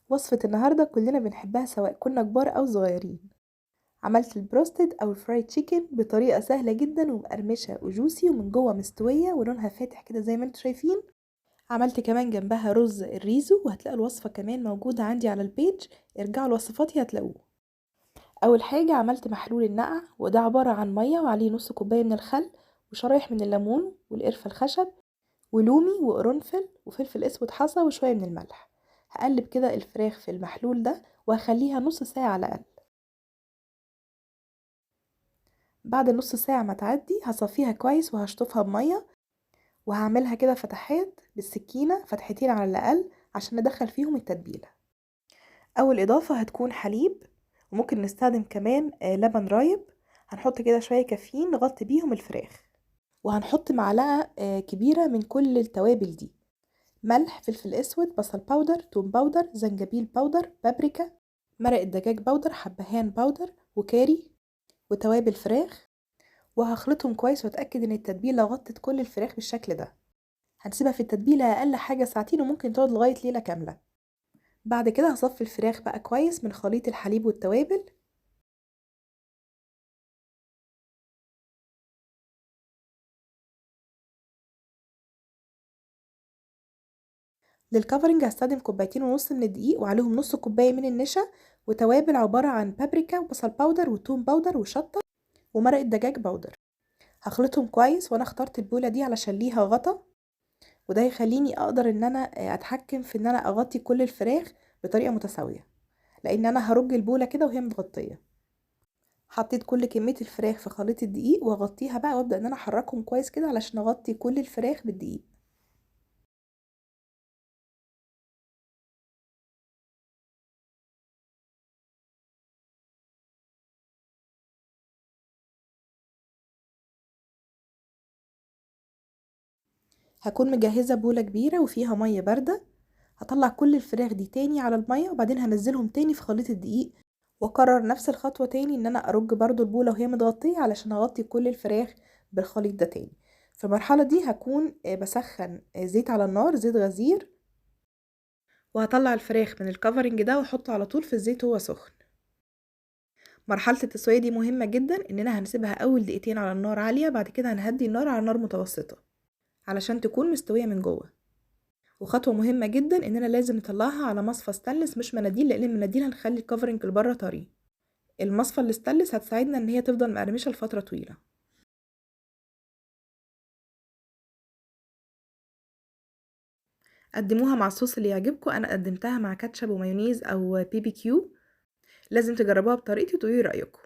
وصفة النهاردة كلنا بنحبها سواء كنا كبار أو صغيرين. عملت ال broasted أو ال fried chicken بطريقة سهلة جدا ومقرمشة و juicy ومن جوه مستوية ولونها فاتح كده زي ما انتم شايفين. عملت كمان جنبها رز الريزو، وهتلاقوا الوصفة كمان موجودة عندي على ال page، ارجعوا لوصفاتي هتلاقوه. أول حاجة عملت محلول النقع، وده عبارة عن مية وعليه نص كوباية من الخل وشرايح من الليمون والقرفة الخشب ولومي وقرنفل وفلفل اسود حصى وشوية من الملح. هقلب كده الفراخ في المحلول ده وهخليها نص ساعة على الأقل. بعد نص ساعة ما تعدي هصفيها كويس وهشطفها بمية، وهعملها كده فتحات بالسكينة، فتحتين على الأقل عشان ندخل فيهم التتبيلة. أول إضافة هتكون حليب، وممكن نستخدم كمان لبن رايب. هنحط كده شوية كافيين نغطي بيهم الفراخ، وهنحط معلقة كبيرة من كل التوابل دي: ملح، فلفل اسود، بصل powder، توم powder، زنجبيل powder، بابريكا، مرق الدجاج powder، حبهان powder، وكاري، وتوابل فراخ. وهخلطهم كويس واتاكد ان التتبيله غطت كل الفراخ بالشكل ده. هنسيبها في التتبيله اقل حاجة ساعتين، وممكن تقعد لغاية ليلة كاملة. بعد كده هصفي الفراخ بقى كويس من خليط الحليب والتوابل. لل covering هستخدم كوبايتين ونص من الدقيق وعليهم نص كوباية من النشا، وتوابل عبارة عن بابريكا وبصل powder وتوم powder وشطه ومرق الدجاج powder. هخلطهم كويس، وانا اخترت البوله دي علشان ليها غطا، وده هيخليني اقدر ان انا اتحكم في ان انا اغطي كل الفراخ بطريقة متساوية، لان انا هرج البوله كده وهي متغطيه. حطيت كل كمية الفراخ في خليط الدقيق واغطيها بقى، وابدا ان انا احركهم كويس كده علشان اغطي كل الفراخ بالدقيق. هكون مجهزة بولة كبيرة وفيها مية باردة، هطلع كل الفراخ دي تاني على المية، وبعدين هنزلهم تاني في خليط الدقيق، واكرر نفس الخطوة تاني ان انا ارج برضو البولة وهي متغطية علشان اغطي كل الفراخ بالخليط ده تاني. في المرحلة دي هكون بسخن زيت على النار، زيت غزير، وهطلع الفراخ من الكفرنج ده واحطه على طول في الزيت وهو سخن. مرحلة التسوية دي مهمة جدا، اننا هنسيبها اول دقيقتين على النار عالية، بعد كده هنهدي النار على نار متوسطة علشان تكون مستوية من جوه. وخطوة مهمة جدا اننا لازم نطلعها على مصفى ستانلس مش مناديل، لان المناديل هنخلي ال covering اللي بره طري. المصفى الستانلس هتساعدنا ان هي تفضل مقرمشة لفترة طويلة. قدموها مع الصوص اللي يعجبكم، انا قدمتها مع كاتشب ومايونيز او BBQ. لازم تجربوها بطريقتي وتقولي رأيكم.